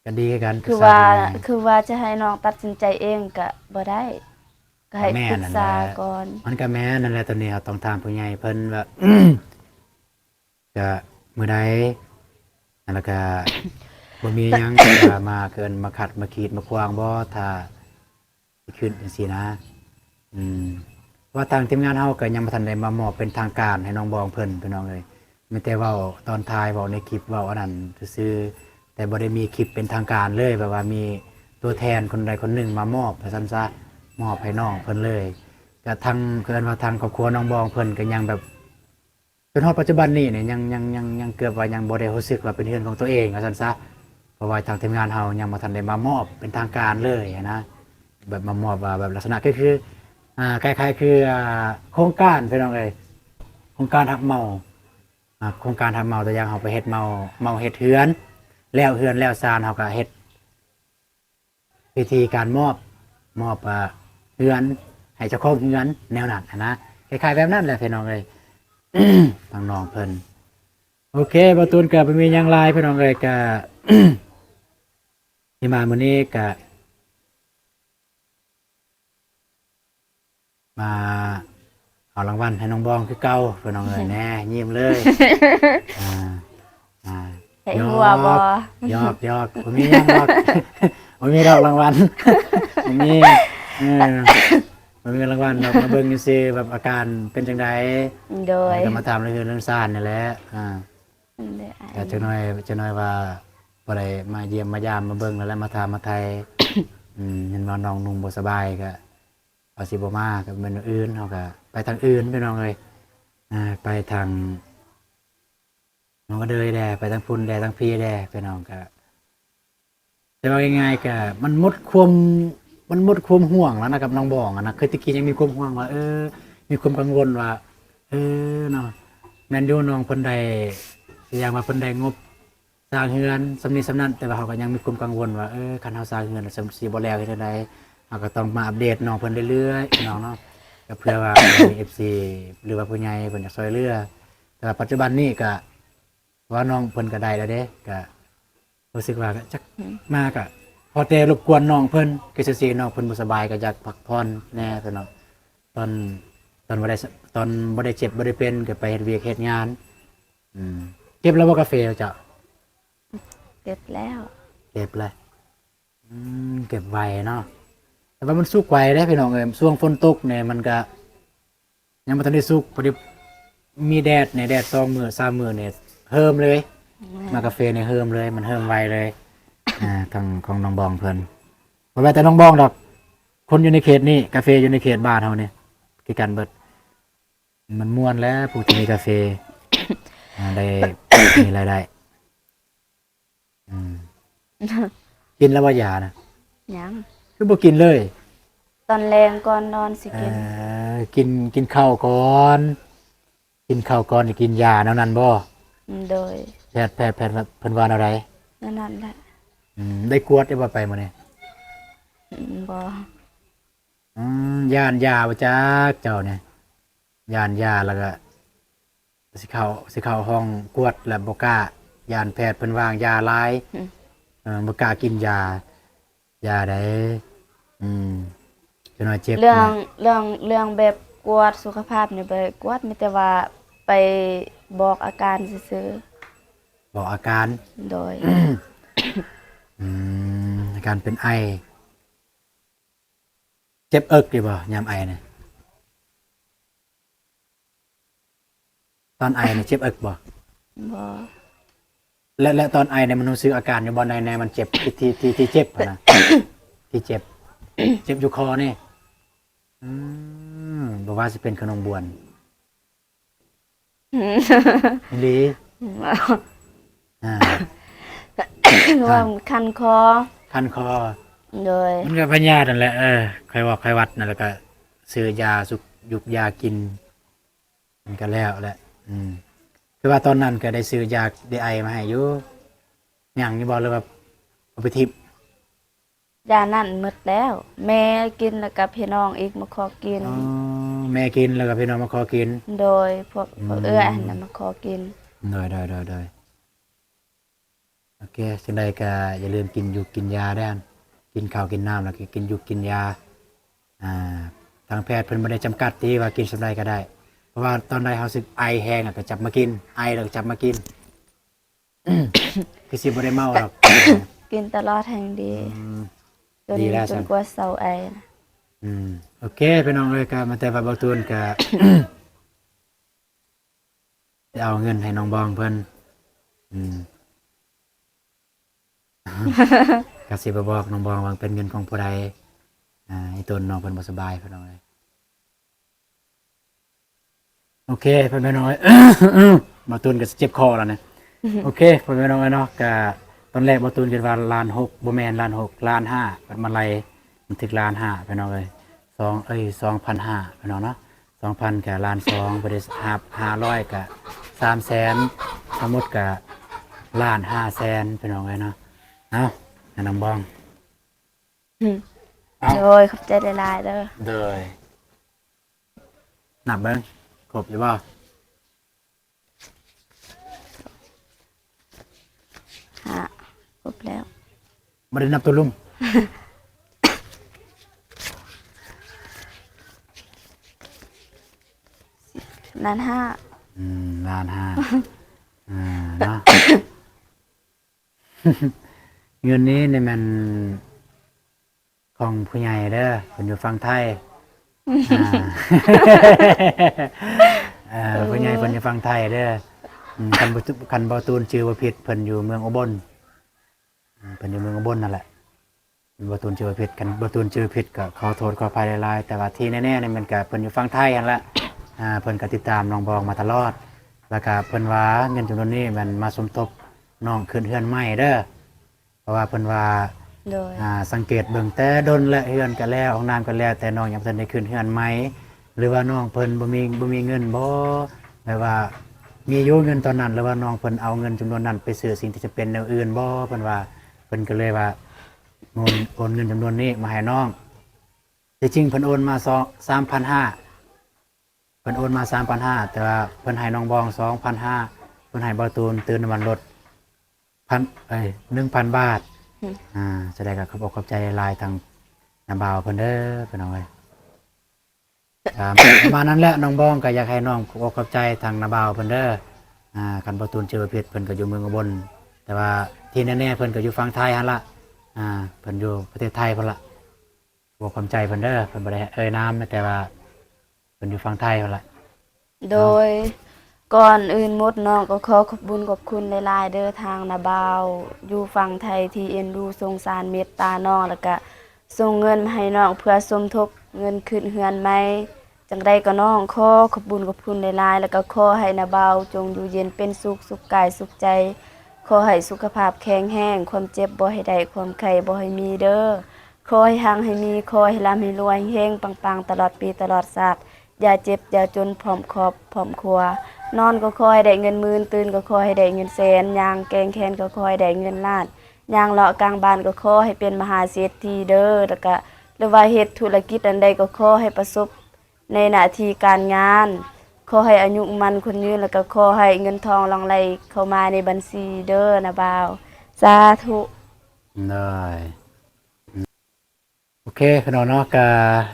ກໍດີຄືກັນ ຄືວ່າ ປຶກສາແມ່ ຄືວ່າຈະໃຫ້ນ້ອງຕັດສິນໃຈເອງກະບໍ່ໄດ້ ກໍໃຫ້ປຶກສາກ່ອນ. ມັນກໍແມ່ນນັ້ນແຫຼະ ຕອນນີ້ເຮົາຕ້ອງຖາມຜູ້ໃຫຍ່ເພິ່ນວ່າ ກະມື້ໃດ ແລ້ວກະບໍ່ມີຫຍັງ ທີ່ວ່າມາເກີນມາຂັດມາຂີດມາຂວາງບໍ່ ຖ້າຊິຂຶ້ນຈັ່ງຊີ້ນະ. ອືມ ວ່າທາງທີມງານເຮົາກໍຍັງບໍ່ທັນໄດ້ມາມອບເປັນທາງການໃຫ້ນ້ອງບອງເພິ່ນ ພີ່ນ້ອງເອີຍ. ມີແຕ່ເວົ້າຕອນທ້າຍ ເວົ້າໃນຄລິບ ເວົ້າອັນນັ້ນຊື່ໆ ແຕ່ບໍ່ໄດ້ມີຄລິບເປັນທາງການເລີຍ ແບບວ່າມີຕົວແທນຄົນໃດຄົນໜຶ່ງມາມອບວ່າຊັ້ນຊະ ມອບໃຫ້ນ້ອງເພິ່ນເລີຍ. ກະທາງ ເອີ້ນວ່າທາງຄອບຄົວນ້ອງບອງເພິ່ນກໍຍັງແບບ ຈົນຮອດປັດຈຸບັນນີ້ນີ້ ຍັງ ຍັງ ຍັງ ຍັງເກືອບວ່າຍັງບໍ່ໄດ້ຮູ້ສຶກວ່າເປັນເຮືອນຂອງຕົວເອງວ່າຊັ້ນຊະ ເພາະວ່າທາງທີມງານເຮົາຍັງບໍ່ທັນໄດ້ມາມອບເປັນທາງການເລີຍຫັ້ນນະ. ແບບມາມອບວ່າແບບລັກສະນະກໍຄື ອ່າ ຄ້າຍໆຄື ອ່າ ໂຄງການ ພີ່ນ້ອງເອີຍ ໂຄງການຮັບເໝົາ ອ່າ ໂຄງການຮັບເໝົາ ຕົວຢ່າງເຮົາໄປເຮັດເໝົາ ເໝົາເຮັດເຮືອນ ແລ້ວເຮືອນແລ້ວຊານ ເຮົາກໍເຮັດ ວິທີການມອບ ມອບ ອ່າ ເຮືອນໃຫ້ເຈົ້າຂອງເຮືອນແນວນັ້ນຫັ້ນນະ ຄ້າຍໆແບບນັ້ນແຫຼະພີ່ນ້ອງເອີຍ ທາງນ້ອງເພິ່ນ. ໂອເຄ ບ່າວຕູນກໍບໍ່ມີຫຍັງຫຼາຍພີ່ນ້ອງເອີຍ ກະ ທີ່ມາມື້ນີ້ກະ ມາເອົາລາງວັນໃຫ້ນ້ອງບອງຄືເກົ່າ ພີ່ນ້ອງເອີຍ ແນ່ ຍິ້ມເລີຍ ອ່າ ອ່າ ໃສ່ຫົວບໍ່? ຢອກ ຢອກ ບໍ່ມີຫຍັງດອກ ບໍ່ມີດອກລາງວັນ ບໍ່ມີ ເອີ ບໍ່ມີລາງວັນດອກ ມາເບິ່ງຊື່ໆ ແບບອາການເປັນຈັ່ງໃດ ໂດຍ ແລ້ວກໍມາຖາມເລື່ອງເຮືອນເລື່ອງຊານນີ້ແຫຼະ ອ່າ ແຕ່ຈັກໜ້ອຍ ຈັກໜ້ອຍວ່າບໍ່ໄດ້ມາຢ້ຽມມາຢາມມາເບິ່ງແລ້ວແຫຼະ ມາຖາມມາໄຖ່ ອືມ ເຫັນວ່ານ້ອງນຸ່ງບໍ່ສະບາຍກໍ ວ່າຊິບໍ່ມາ ກໍແມ່ນມື້ອື່ນ ເຮົາກໍໄປທາງອື່ນ ພີ່ນ້ອງເອີຍ ອ່າ ໄປທາງ ນ້ອງກະເດີຍແດ່ ໄປທາງພຸ້ນແດ່ ທາງພີ້ແດ່ ພີ່ນ້ອງ ກະ ແຕ່ວ່າງ່າຍໆ ກະມັນໝົດຄວາມ ມັນໝົດຄວາມຫ່ວງແລ້ວນະ ກັບນ້ອງບອງຫັ້ນນະ ຄືແຕ່ກີ້ຍັງມີຄວາມຫ່ວງວ່າ ເອີ ມີຄວາມກັງວົນວ່າ ເອີ ເນາະ ແມ່ນຢູ່ ນ້ອງເພິ່ນໄດ້ ຄືຢ່າງວ່າເພິ່ນໄດ້ງົບ ສ້າງເຮືອນສ່ຳນີ້ສ່ຳນັ້ນ ແຕ່ວ່າເຮົາກໍຍັງມີຄວາມກັງວົນວ່າ ເອີ ຄັນເຮົາສ້າງເຮືອນແລ້ວ ສ່ຳ ຊິບໍ່ແລ້ວເຮັດຈັ່ງໃດ? ເຮົາກໍຕ້ອງມາອັບເດດນ້ອງເພິ່ນເລື້ອຍໆ ພີ່ນ້ອງເນາະ ກໍເພື່ອວ່າມີເອັຟຊີ ຫຼືວ່າຜູ້ໃຫຍ່ເພິ່ນຢາກຊ່ວຍເຫຼືອ ແຕ່ວ່າປັດຈຸບັນນີ້ກໍ ວ່ານ້ອງເພິ່ນກໍໄດ້ແລ້ວເດ້ ກໍຮູ້ສຶກວ່າກໍຈັກ ອືມ ມາກໍພໍແຕ່ລົບກວນນ້ອງເພິ່ນ ຄືຊື່ໆ ນ້ອງເພິ່ນບໍ່ສະບາຍ ກໍຢາກພັກຜ່ອນແດ່ ພີ່ນ້ອງ ຕອນ ຕອນບໍ່ໄດ້ ຕອນບໍ່ໄດ້ເຈັບບໍ່ໄດ້ເປັນ ກໍໄປເຮັດວຽກເຮັດງານ ອືມ ເກັບແລ້ວບໍ່ກາເຟເຈົ້າ? ເກັບແລ້ວ ເກັບແລ້ວ ອືມ ເກັບໄວເນາະ ແຕ່ວ່າມັນສຸກໄວເດ້ພີ່ນ້ອງເອີຍ ຊ່ວງຝົນຕົກນີ້ມັນກະຍັງບໍ່ທັນໄດ້ສຸກ ພໍດີມີແດດນີ້ ແດດສອງມື້ສາມມື້ນີ້ເຫີມເລີຍ ແມ່ນ ໝາກກາເຟນີ້ເຫີມເລີຍ ມັນເຫີມໄວເລີຍ ອ່າ ຂອງ ຂອງນ້ອງບອງເພິ່ນ ບໍ່ແມ່ນແຕ່ນ້ອງບອງດອກ ຄົນຢູ່ໃນເຂດນີ້ ກາເຟຢູ່ໃນເຂດບ້ານເຮົານີ້ຄືກັນເບິດ ມັນມ່ວນແຫຼະ ຜູ້ທີ່ມີກາເຟ ອ່າ ໄດ້ ມີລາຍໄດ້ ອືມ ກິນແລ້ວບໍ່ຢານະ? ຍັງ ຄືບໍ່ກິນເລີຍ? ຕອນແລງກ່ອນນອນຊິກິນ ເອີ ກິນ ກິນເຂົ້າກ່ອນ ກິນເຂົ້າກ່ອນ ຊິກິນຢາແນວນັ້ນບໍ່? ໂດຍ ແພດ ແພດ ແພດເພິ່ນວ່າແນວໃດ? ແນວນັ້ນແຫຼະ ອືມ ໄດ້ກວດຢູ່ບໍ່ໄປມື້ນີ້? ອືມ ບໍ່ ອືມ ຢ້ານຢາບໍ່ຈັກເຈົ້ານີ້ ຢ້ານຢາ ແລ້ວກໍຊິເຂົ້າ ຊິເຂົ້າຫ້ອງກວດແລ້ວບໍ່ກ້າ ຢ້ານແພດເພິ່ນວາງຢາຫຼາຍ ອືມ ເອີ ບໍ່ກ້າກິນຢາ ຢາໃດ ອືມ ຈະໜ້ອຍເຈັບ ເລື່ອງ ນະ ເລື່ອງ ເລື່ອງແບບກວດສຸຂະພາບນີ້ບໍ່ໄດ້ກວດ ມີແຕ່ວ່າໄປບອກອາການຊື່ໆ ບອກອາການ ໂດຍ ອືມ ອາການເປັນໄອ ເຈັບເອິກຢູ່ບໍ່ຍາມໄອນະ? ຕອນໄອນີ້ເຈັບເອິກບໍ່? ບໍ່ ແລະ ແລະ ຕອນໄອນີ້ມັນຮູ້ສຶກອາການຢູ່ບໍ່ ໃນ ໃນມັນເຈັບ ທີ່ ທີ່ ທີ່ ທີ່ເຈັບຫັ້ນນະ? ທີ່ເຈັບ ເຈັບຢູ່ຄໍນີ້? ອືມ ບໍ່ວ່າຊິເປັນຂະໜົມບວນ ອີ່ຫຼີ? ອືມ ອ່າ ເພາະວ່າ ອ່າ ຄັນຄໍ ຄັນຄໍ ໂດຍ ມັນກໍພະຍາດຫັ້ນແຫຼະ ເອີ ໄຂ້ຫວັດ ໄຂ້ຫວັດນັ້ນ ແລ້ວກໍຊື້ຢາ ຊຸກ ຢຸກຢາກິນ ມັນກໍແລ້ວແຫຼະ ອືມ ຄືວ່າຕອນນັ້ນກໍໄດ້ຊື້ຢາແກ້ໄອມາໃຫ້ຢູ່ ຍັງຢູ່ບໍ່ ຫຼືວ່າເອົາໄປຖິ້ມ? ຢານັ້ນໝົດແລ້ວ ແມ່ກິນ ແລ້ວກໍພີ່ນ້ອງອີກມາຂໍກິນ ອໍ ແມ່ກິນ ແລ້ວກໍພີ່ນ້ອງມາຂໍກິນ ໂດຍ ພວກ ອືມ ພວກເອື້ອຍຫັ້ນນະມາຂໍກິນ ໂດຍ ໂດຍ ໂດຍ ໂດຍ ໂອເຄ ຈັ່ງໃດກໍຢ່າລືມກິນຢູກກິນຢາເດີ້ ກິນເຂົ້າກິນນ້ຳ ແລ້ວກໍກິນຢູກກິນຢາ ອ່າ ທາງແພດເພິ່ນບໍ່ໄດ້ຈຳກັດຕິວ່າກິນສ່ຳໃດກໍໄດ້ ເພາະວ່າຕອນໃດເຮົາສຶກໄອແຮງ ແລ້ວກໍຈັບມາກິນ ໄອແລ້ວກໍຈັບມາກິນ ຄືຊິບໍ່ໄດ້ເມົາດອກ ກິນຕະຫຼອດແຮງດີ ອືມ ຈົນ ດີແລ້ວ ຈົນກວ່າເຊົາໄອ ອືມ ໂອເຄ ພີ່ນ້ອງເອີຍ ກໍມາແຕ່ວ່າເບົາຕູນກໍ ໄປເອົາເງິນໃຫ້ນ້ອງບອງເພິ່ນ ອືມ ກໍຊິໄປບອກນ້ອງບອງວ່າເປັນເງິນຂອງຜູ້ໃດ ອ່າ ອີ່ຕົນນ້ອງເພິ່ນບໍ່ສະບາຍ ພີ່ນ້ອງເອີຍ ໂອເຄ ພໍ່ແມ່ນ້ອງເອີຍ ບ່າວຕູນກໍຊິເຈັບຄໍແລ້ວນະ ໂອເຄ ພໍ່ແມ່ນ້ອງເອີຍເນາະ ກະຕອນແລກບ່າວຕູນຄິດວ່າລ້ານຫົກ ບໍ່ແມ່ນລ້ານຫົກ ລ້ານຫ້າ ບັດມາໄລ່ ມັນຖືກລ້ານຫ້າ ພີ່ນ້ອງເອີຍ ສອງ ເອີຍ ສອງພັນຫ້າ ພີ່ນ້ອງເນາະ ສອງພັນກະລ້ານສອງ ບໍ່ໄດ້ຮັບຫ້າຮ້ອຍກະສາມແສນ ທັງໝົດກະລ້ານຫ້າແສນ ພີ່ນ້ອງເອີຍເນາະ ເອົາ ໃຫ້ນ້ອງບອງ ອືມ ເອົາ ໂດຍ ຂອບໃຈຫຼາຍໆເດີ ໂດຍ ນັບເບິ່ງ ຄົບຢູ່ບໍ່? ຫ້າ ຄົບແລ້ວ ບໍ່ໄດ້ນັບໂຕລຸ່ມ. ລ້ານຫ້າ ອືມ ລ້ານຫ້າ ອ່າ ເນາະ ເງິນນີ້ນີ້ແມ່ນຂອງຜູ້ໃຫຍ່ເດີ ເພິ່ນຢູ່ຝັ່ງໄທ ອ່າ ເອີ ເອີ ຜູ້ໃຫຍ່ເພິ່ນຢູ່ຝັ່ງໄທເດີ ອືມ ຄັນບໍ່ ຄັນບໍ່ຕູນຈື່ບໍ່ຜິດ ເພິ່ນຢູ່ເມືອງອຸບົນ ອືມ ເພິ່ນຢູ່ເມືອງອຸບົນນັ້ນແຫຼະ ບໍ່ຕູນຈື່ຜິດ ຄັນບໍ່ຕູນຈື່ຜິດກໍຂໍໂທດຂໍອະໄພຫຼາຍໆ ແຕ່ວ່າທີ່ແນ່ໆນີ້ມັນກໍເພິ່ນຢູ່ຝັ່ງໄທຫັ້ນລະ ອ່າ ເພິ່ນກໍຕິດຕາມນ້ອງບອງມາຕະຫຼອດ ແລ້ວກໍເພິ່ນວ່າເງິນຈຳນວນນີ້ແມ່ນມາສົມທົບນ້ອງຂຶ້ນເຮືອນໃໝ່ເດີ ເພາະວ່າເພິ່ນວ່າ ໂດຍ ອ່າ ສັງເກດເບິ່ງແຕ່ດົນແລ້ວ ເຮືອນກໍແລ້ວ ຫ້ອງນ້ຳກໍແລ້ວ ແຕ່ນ້ອງຍັງບໍ່ທັນໄດ້ຂຶ້ນເຮືອນໃໝ່ ຫຼືວ່ານ້ອງເພິ່ນບໍ່ມີ ບໍ່ມີເງິນບໍ່ ແບບວ່າມີຢູ່ເງິນຕອນນັ້ນ ຫຼືວ່ານ້ອງເພິ່ນເອົາເງິນຈຳນວນນັ້ນໄປຊື້ສິ່ງທີ່ຈຳເປັນແນວອື່ນບໍ່ ເພິ່ນວ່າ ເພິ່ນກໍເລີຍວ່າ ໂອນ ໂອນເງິນຈຳນວນນີ້ມາໃຫ້ນ້ອງ ທີ່ຈິງເພິ່ນໂອນມາສອງ ສາມພັນຫ້າ ເພິ່ນໂອນມາສາມພັນຫ້າ ແຕ່ວ່າເພິ່ນໃຫ້ນ້ອງບອງສອງພັນຫ້າ ເພິ່ນໃຫ້ບ່າວຕູນຕື່ມນ້ຳມັນລົດພັນ ເອີຍ ໜຶ່ງພັນບາດ ອືມ ອ່າ ຈະໄດ້ກໍຂອບອົກຂອບໃຈຫຼາຍໆ ທາງນ້າບ່າວເພິ່ນເດີ ພີ່ນ້ອງເອີຍ ອ່າ ປະມານນັ້ນແຫຼະ ນ້ອງບອງກໍຢາກໃຫ້ນ້ອງຂອບອົກຂອບໃຈທາງນ້າບ່າວເພິ່ນເດີ ອ່າ ຄັນບ່າວຕູນຈື່ບໍ່ຜິດ ເພິ່ນກໍຢູ່ເມືອງອຸບົນ ແຕ່ວ່າທີ່ແນ່ໆ ເພິ່ນກໍຢູ່ຝັ່ງໄທຫັ້ນລະ ອ່າ ເພິ່ນຢູ່ປະເທດໄທພຸ້ນລະ ຂໍຂອບໃຈເພິ່ນເດີ ເພິ່ນບໍ່ໄດ້ເອີ່ຍນາມ ແຕ່ວ່າເພິ່ນຢູ່ຝັ່ງໄທພຸ້ນລະ ໂດຍ ເນາະ ກ່ອນອື່ນໝົດນ້ອງກໍຂໍຂອບບຸນຂອບຄຸນຫຼາຍໆເດີ ທາງນ້າບ່າວຢູ່ຝັ່ງໄທທີ່ເອັນດູສົງສານເມດຕານ້ອງ ແລ້ວກະສົ່ງເງິນມາໃຫ້ນ້ອງເພື່ອສົມທົບເງິນຂຶ້ນເຮືອນໃໝ່ ຈັ່ງໃດກໍນ້ອງຂໍຂອບບຸນຂອບຄຸນຫຼາຍໆ ແລ້ວກໍຂໍໃຫ້ນ້າບ່າວຈົ່ງຢູ່ເຢັນເປັນສຸກ ສຸກກາຍສຸກໃຈ ຂໍໃຫ້ສຸຂະພາບແຂງແຮງ ຄວາມເຈັບບໍ່ໃຫ້ໄດ້ ຄວາມໄຂ້ບໍ່ໃຫ້ມີເດີ ຂໍໃຫ້ຮັ່ງໃຫ້ມີ ຂໍໃຫ້ລ່ຳໃຫ້ລວຍ ເຮັງໆ ປັງໆ ຕະຫຼອດປີຕະຫຼອດຊາດ ຢ່າເຈັບຢ່າຈົນ ພ້ອມຄອບພ້ອມຄົວ ນອນກໍຂໍໃຫ້ໄດ້ເງິນໝື່ນ ຕື່ນກໍຂໍໃຫ້ໄດ້ເງິນແສນ ຍ່າງແກວ່ງແຂນກໍຂໍໃຫ້ໄດ້ເງິນລ້ານ ຍ່າງເລາະກາງບ້ານກໍຂໍໃຫ້ເປັນມະຫາເສດຖີເດີ ແລ້ວກະ ຫຼືວ່າເຮັດທຸລະກິດອັນໃດກໍຂໍໃຫ້ປະສົບ ໃນໜ້າທີ່ການງານ ຂໍໃຫ້ອາຍຸໝັ້ນຂວັນຍືນ ແລ້ວກໍຂໍໃຫ້ເງິນທອງຫຼັ່ງໄຫຼເຂົ້າມາໃນບັນຊີເດີນ້າບ່າວ ສາທຸ ໂດຍ ໂອເຄ ພີ່ນ້ອງເນາະ ກະ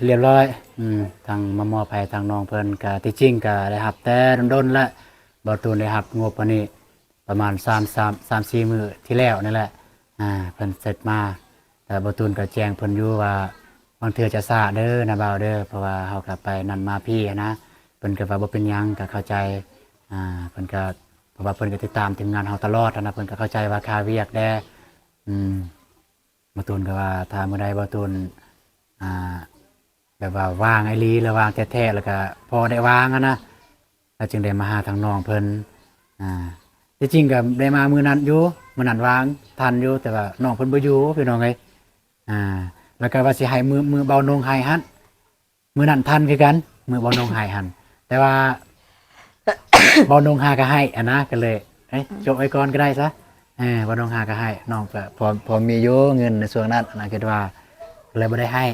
ລຽບຮ້ອຍ ອືມ ທາງມາມອບໃຫ້ທາງນ້ອງເພິ່ນ ກະທີ່ຈິງກະໄດ້ຮັບແຕ່ດົນໆແລ້ວ ບ່າວຕູນໄດ້ຮັບງົບອັນນີ້ ປະມານສາມ ສາມ ສາມສີ່ມື້ທີ່ແລ້ວນີ້ແຫຼະ ອ່າ ເພິ່ນເຊັດມາ ແຕ່ບ່າວຕູນກໍແຈ້ງເພິ່ນຢູ່ວ່າ ບາງເທື່ອຈະຊ້າເດີນ້າບ່າວເດີ ເພາະວ່າເຮົາກໍໄປນັ້ນມາພີ້ຫັ້ນນະ ເພິ່ນກໍວ່າບໍ່ເປັນຫຍັງ ກໍເຂົ້າໃຈ ອ່າ ເພິ່ນກໍ ເພາະວ່າເພິ່ນກໍຕິດຕາມທີມງານເຮົາຕະຫຼອດຫັ້ນນະ ເພິ່ນກໍເຂົ້າໃຈວ່າຄາວຽກແດ່ ອືມ ບ່າວຕູນກໍວ່າ ຖ້າມື້ໃດບ່າວຕູນ ອ່າ ແບບວ່າວ່າງອີ່ຫຼີ ແລ້ວວ່າງແທ້ໆ ແລ້ວກໍພໍໄດ້ວາງຫັ້ນນະ ລາວຈຶ່ງໄດ້ມາຫາທາງນ້ອງເພິ່ນ ອ່າ ທີ່ຈິງກໍໄດ້ມາມື້ນັ້ນຢູ່ ມື້ນັ້ນວ່າງທັນຢູ່ ແຕ່ວ່ານ້ອງເພິ່ນບໍ່ຢູ່ ພີ່ນ້ອງເອີຍ ອ່າ ແລ້ວກໍວ່າຊິໃຫ້ມື້ ມື້ບ່າວນົງໃຫ້ຫັ້ນ ມື້ນັ້ນທັນຄືກັນ ມື້ບ່າວນົງໃຫ້ຫັ້ນ ແຕ່ວ່າບ່າວນົງຫາກໍໃຫ້ຫັ້ນນະ ກໍເລີຍ ເອີຍ ຈົບໄວ້ກ່ອນກໍໄດ້ຊະ ເອີ ບ່າວນົງຫາກໍໃຫ້ ນ້ອງກໍພໍ ພໍມີຢູ່ເງິນໃນຊ່ວງນັ້ນນະ ຄິດວ່າ ກໍເລີຍບໍ່ໄດ້ໃຫ້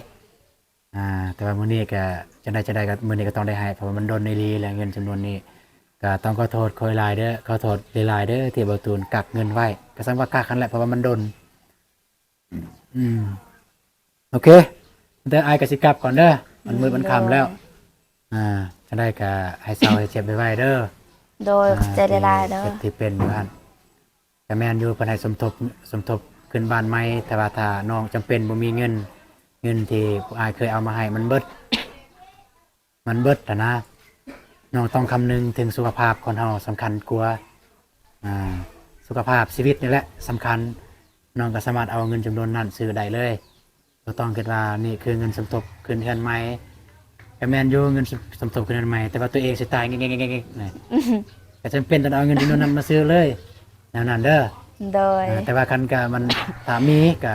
ອ່າ ແຕ່ວ່າມື້ນີ້ກໍຈັ່ງໃດຈັ່ງໃດກໍມື້ນີ້ກໍຕ້ອງໄດ້ໃຫ້ ເພາະວ່າມັນດົນອີ່ຫຼີແລ້ວ ເງິນຈຳນວນນີ້ ກໍຕ້ອງຂໍໂທດ ຂໍຫຼາຍເດີ ຂໍໂທດຫຼາຍໆເດີ ທີ່ບ່າວຕູນກັກເງິນໄວ້ ກໍສ່ຳວ່າກັກຫັ້ນແຫຼະ ເພາະວ່າມັນດົນ ອືມ ໂອເຄ ແຕ່ອ້າຍກໍຊິກັບກ່ອນເດີ ມັນມືດມັນຄ່ຳແລ້ວ ໂດຍ ອ່າ ຈັ່ງໃດກໍໃຫ້ເຊົາໃຫ້ເຈັບໄວໆເດີ ໂດຍ ອ່າ ຂອບໃຈຫຼາຍໆເດີ ທີ່ເປັນຢູ່ຫັ້ນ ກະແມ່ນຢູ່ ເພິ່ນໃຫ້ສົມທົບ ສົມທົບຂຶ້ນບ້ານໃໝ່ ແຕ່ວ່າຖ້ານ້ອງຈຳເປັນບໍ່ມີເງິນ ເງິນທີ່ພວກອ້າຍເຄີຍເອົາມາໃຫ້ມັນເບິດ ມັນເບິດຫັ້ນນະ ນ້ອງຕ້ອງຄຳນຶງເຖິງສຸຂະພາບຄົນເຮົາສຳຄັນກວ່າ ອ່າ ສຸຂະພາບຊີວິດນີ້ແຫຼະສຳຄັນ ນ້ອງກໍສາມາດເອົາເງິນຈຳນວນນັ້ນຊື້ໄດ້ເລີຍ ບໍ່ຕ້ອງຄິດວ່ານີ້ຄືເງິນສົມທົບຂຶ້ນເຮືອນໃໝ່ ກໍແມ່ນຢູ່ເງິນສົມ ສົມທົບຂຶ້ນເຮືອນໃໝ່ ແຕ່ວ່າຕົວເອງຊິຕາຍແງກໆໆໆ ກໍຈຳເປັນຕ້ອງເອົາເງິນຈຳນວນນັ້ນມາຊື້ເລີຍ ແນວນັ້ນເດີ ໂດຍ ເອີ ແຕ່ວ່າຄັນກະມັນ ຖ້າມີກະ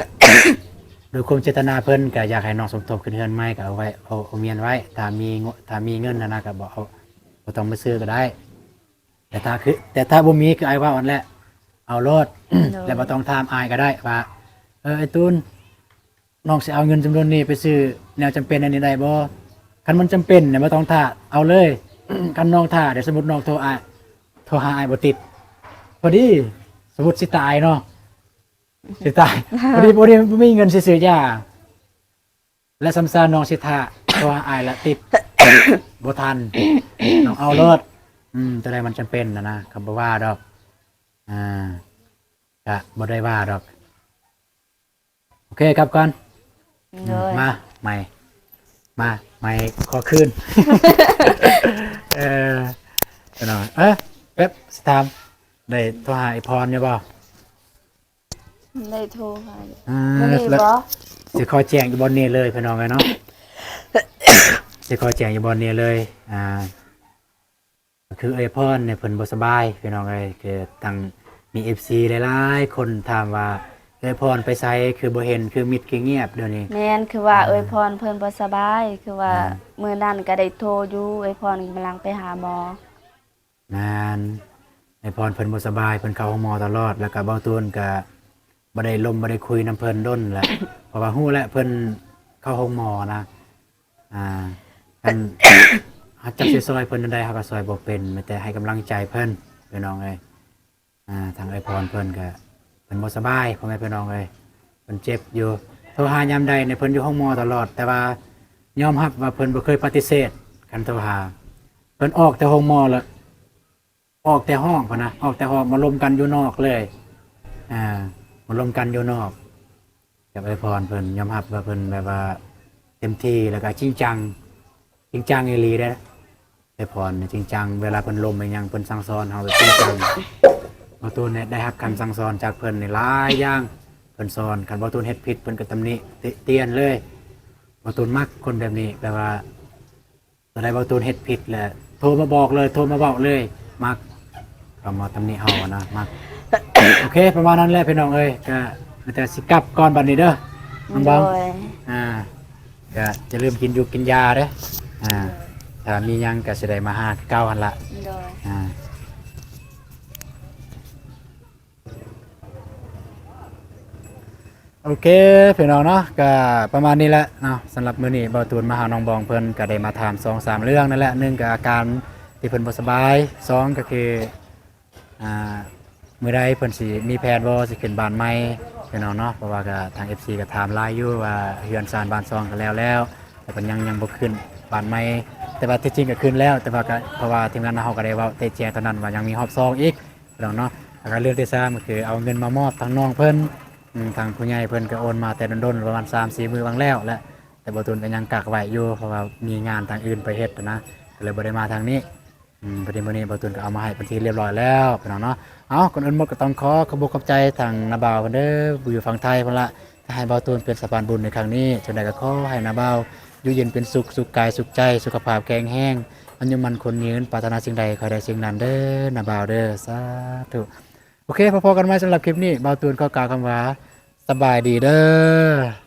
ໂດຍຄວາມເຈດຕະນາເພິ່ນກະຢາກໃຫ້ນ້ອງສົມທົບຂຶ້ນເຮືອນໃໝ່ ກະເອົາໄວ້ ເອົາ ເອົາມຽນໄວ້ ຖ້າມີ ຖ້າມີເງິນຫັ້ນນະ ກະບໍ່ເອົາ ບໍ່ຕ້ອງມາຊື້ກໍໄດ້ ແຕ່ຖ້າຄື ແຕ່ຖ້າບໍ່ມີຄືອ້າຍເວົ້າຫັ້ນແຫຼະ ເອົາໂລດ ໂດຍ ແລະບໍ່ຕ້ອງຖາມອ້າຍກໍໄດ້ວ່າ ເອີ ອ້າຍຕູນ ນ້ອງຊິເອົາເງິນຈຳນວນນີ້ໄປຊື້ແນວຈຳເປັນອັນນີ້ໄດ້ບໍ່? ຄັນມັນຈຳເປັນນະ ບໍ່ຕ້ອງຖ້າ ເອົາເລີຍ. ຄັນນ້ອງຖ້າ ດຽວສົມມຸດນ້ອງໂທອ້າຍ ໂທຫາອ້າຍບໍ່ຕິດ ພໍດີ ສົມມຸດຊິຕາຍເນາະ ຊິຕາຍ ພໍດີ ພໍດີບໍ່ມີເງິນຊິຊື້ຢາ ແລະ ສ່ຳຊານ້ອງຊິຖ້າ ໂທຫາອ້າຍລະຕິດ ບໍ່ທັນ ຕ້ອງເອົາໂລດ. ອືມ ໂຕໃດມັນຈຳເປັນນະນະ ເຂົາບໍ່ວ່າດອກ ອ່າ ກະບໍ່ໄດ້ວ່າດອກ. ໂອເຄ ກັບກ່ອນ. ໂດຍ ມາໃໝ່ ມາໃໝ່ ຂໍຄືນ. ເອີ ເອີ ແປັບ ຊິຖາມ ໄດ້ໂທຫາໄອ້ພອນຢູ່ບໍ່? ໄດ້ໂທຫາຢູ່ ອ່າ ມື້ນີ້ບໍ່? ຊິຂໍແຈ້ງຢູ່ບ່ອນນີ້ເລີຍ ພີ່ນ້ອງເອີຍເນາະ ຊິຂໍແຈ້ງຢູ່ບ່ອນນີ້ເລີຍ. ອ່າ ກໍຄືເອື້ອຍພອນນີ້ເພິ່ນບໍ່ສະບາຍ ພີ່ນ້ອງເອີຍ. ຄືຕັ້ງມີເອັຟຊີຫຼາຍໆຄົນຖາມວ່າ ເອື້ອຍພອນໄປໃສ ຄືບໍ່ເຫັນ ຄືມິດຄືງຽບດຽວນີ້? ແມ່ນ ຄືວ່າ ອ່າ ເອື້ອຍພອນເພິ່ນບໍ່ສະບາຍ ຄືວ່າ ອ່າ ມື້ນັ້ນກໍໄດ້ໂທຢູ່ ເອື້ອຍພອນກຳລັງໄປຫາໝໍ. ແມ່ນ ເອື້ອຍພອນເພິ່ນບໍ່ສະບາຍ ເພິ່ນເຂົ້າໂຮງໝໍຕະຫຼອດ ແລ້ວກໍເບົາຕູນກໍບໍ່ໄດ້ລົມບໍ່ໄດ້ຄຸຍນຳເພິ່ນດົນແຫຼະ ເພາະວ່າຮູ້ແຫຼະເພິ່ນເຂົ້າໂຮງໝໍນະ. ອ່າ ຄັນ ເຮົາຈັກຊິຊ່ອຍເພິ່ນແນວໃດ ເຮົາກໍຊ່ອຍບໍ່ເປັນ ມີແຕ່ໃຫ້ກຳລັງໃຈເພິ່ນ ພີ່ນ້ອງເອີຍ. ອ່າ ທາງເອື້ອຍພອນເພິ່ນກໍ ເພິ່ນບໍ່ສະບາຍ ພໍ່ແມ່ພີ່ນ້ອງເອີຍ ເພິ່ນເຈັບຢູ່ ໂທຫາຍາມໃດນີ້ເພິ່ນຢູ່ໂຮງໝໍຕະຫຼອດ ແຕ່ວ່າຍອມຮັບວ່າເພິ່ນບໍ່ເຄີຍປະຕິເສດ ຄັນໂທຫາ ເພິ່ນອອກແຕ່ໂຮງໝໍແລ້ວ ອອກແຕ່ຫ້ອງພຸ້ນນະ ອອກແຕ່ຫ້ອງມາລົມກັນຢູ່ນອກເລີຍ. ອ່າ ມາລົມກັນຢູ່ນອກ ກັບເອື້ອຍພອນເພິ່ນຍອມຮັບວ່າເພິ່ນແບບວ່າເຕັມທີ່ ແລ້ວກໍຈິງຈັງ ຈິງຈັງອີ່ຫຼີເດ້. ເອື້ອຍພອນນີ້ຈິງຈັງ ເວລາເພິ່ນລົມອີ່ຫຍັງ ເພິ່ນສັ່ງສອນເຮົາແບບຈິງຈັງ. ເບົາຕູນນີ້ໄດ້ຮັບຄຳສັ່ງສອນຈາກເພິ່ນນີ້ຫຼາຍຢ່າງ ເພິ່ນສອນ ຄັນເບົາຕູນເຮັດຜິດ ເພິ່ນກໍຕຳໜິຕິຕຽນເລີຍ. ເບົາຕູນມັກຄົນແບບນີ້ ແບບວ່າ ຕອນໃດເບົາຕູນເຮັດຜິດແລ້ວ ໂທມາບອກເລີຍ ໂທມາເວົ້າເລີຍ ມັກ ກໍມາຕຳໜິເຮົານະ ມັກ. ໂອເຄ ປະມານນັ້ນແຫຼະພີ່ນ້ອງເອີຍ ກໍມີແຕ່ຊິກັບກ່ອນບັດນີ້ເດີ ນ້ອງບອງ. ໂດຍ ອ່າ ກໍຢ່າລືມກິນຢູ່ກິນຢາເດີ. ອ່າ ຖ້າມີຫຍັງກໍຊິໄດ້ມາຫາຄືເກົ່າຫັ້ນລະ. ໂດຍ ອ່າ ໂອເຄ ພີ່ນ້ອງເນາະ ກະປະມານນີ້ແຫຼະເນາະ. ສຳລັບມື້ນີ້ເບົາຕູນມາຫານ້ອງບອງເພິ່ນ ກະໄດ້ມາຖາມສອງສາມເລື່ອງນັ້ນແຫຼະ. ໜຶ່ງກະອາການທີ່ເພິ່ນບໍ່ສະບາຍ, ສອງກະຄື ອ່າ ມື້ໃດເພິ່ນຊິມີແຜນບໍ່ ຊິຂຶ້ນບ້ານໃໝ່ ພີ່ນ້ອງເນາະ. ເພາະວ່າກະທາງເອັຟຊີກະຖາມຫຼາຍຢູ່ວ່າເຮືອນຊານບ້ານຊ່ອງກະແລ້ວແລ້ວ ແຕ່ເພິ່ນຍັງ ຍັງບໍ່ຂຶ້ນບ້ານໃໝ່. ແຕ່ວ່າທີ່ຈິງກະຂຶ້ນແລ້ວ ແຕ່ວ່າກະ ເພາະວ່າທີມງານເຮົາກະໄດ້ເວົ້າແຕະແຈງຕອນນັ້ນວ່າຍັງມີຮອບສອງອີກ ພີ່ນ້ອງເນາະ. ແລ້ວກໍເລື່ອງທີສາມກໍຄືເອົາເງິນມາມອບທາງນ້ອງເພິ່ນ ອືມ ທາງຜູ້ໃຫຍ່ເພິ່ນກໍໂອນມາແຕ່ດົນໆ ປະມານສາມສີ່ມື້ຫວ່າງແລ້ວແຫຼະ ແຕ່ບໍ່ຕຸນກໍຍັງກັກໄວ້ຢູ່ ເພາະວ່າມີງານທາງອື່ນໄປເຮັດນະ ກໍເລີຍບໍ່ໄດ້ມາທາງນີ້. ອືມ ພໍດີມື້ນີ້ບໍ່ຕຸນກໍເອົາມາໃຫ້ເປັນທີ່ລຽບຮ້ອຍແລ້ວ ພີ່ນ້ອງເນາະ. ເອົາ ກ່ອນອື່ນໝົດກໍຕ້ອງຂໍຂອບອົກຂອບໃຈທາງນ້າບ່າວເພິ່ນເດີ ຢູ່ຝັ່ງໄທພຸ້ນລະ ທີ່ໃຫ້ບໍ່ຕຸນເປັນສະພານບຸນໃນຄັ້ງນີ້. ຈັ່ງໃດກໍຂໍໃຫ້ນ້າບ່າວຢູ່ເຢັນເປັນສຸກ ສຸກກາຍສຸກໃຈ ສຸຂະພາບແຂງແຮງ ອາຍຸໝັ້ນຂວັນຍືນ ປາດຖະໜາສິ່ງໃດຂໍໃຫ້ໄດ້ສິ່ງນັ້ນເດີ ນ້າບ່າວເດີ ສາທຸ. ໂອເຄ ພໍ້ກັນໃໝ່ສຳລັບຄລິບນີ້ ບ່າວຕູນຂໍກ່າວຄຳວ່າ ສະບາຍດີເດີ.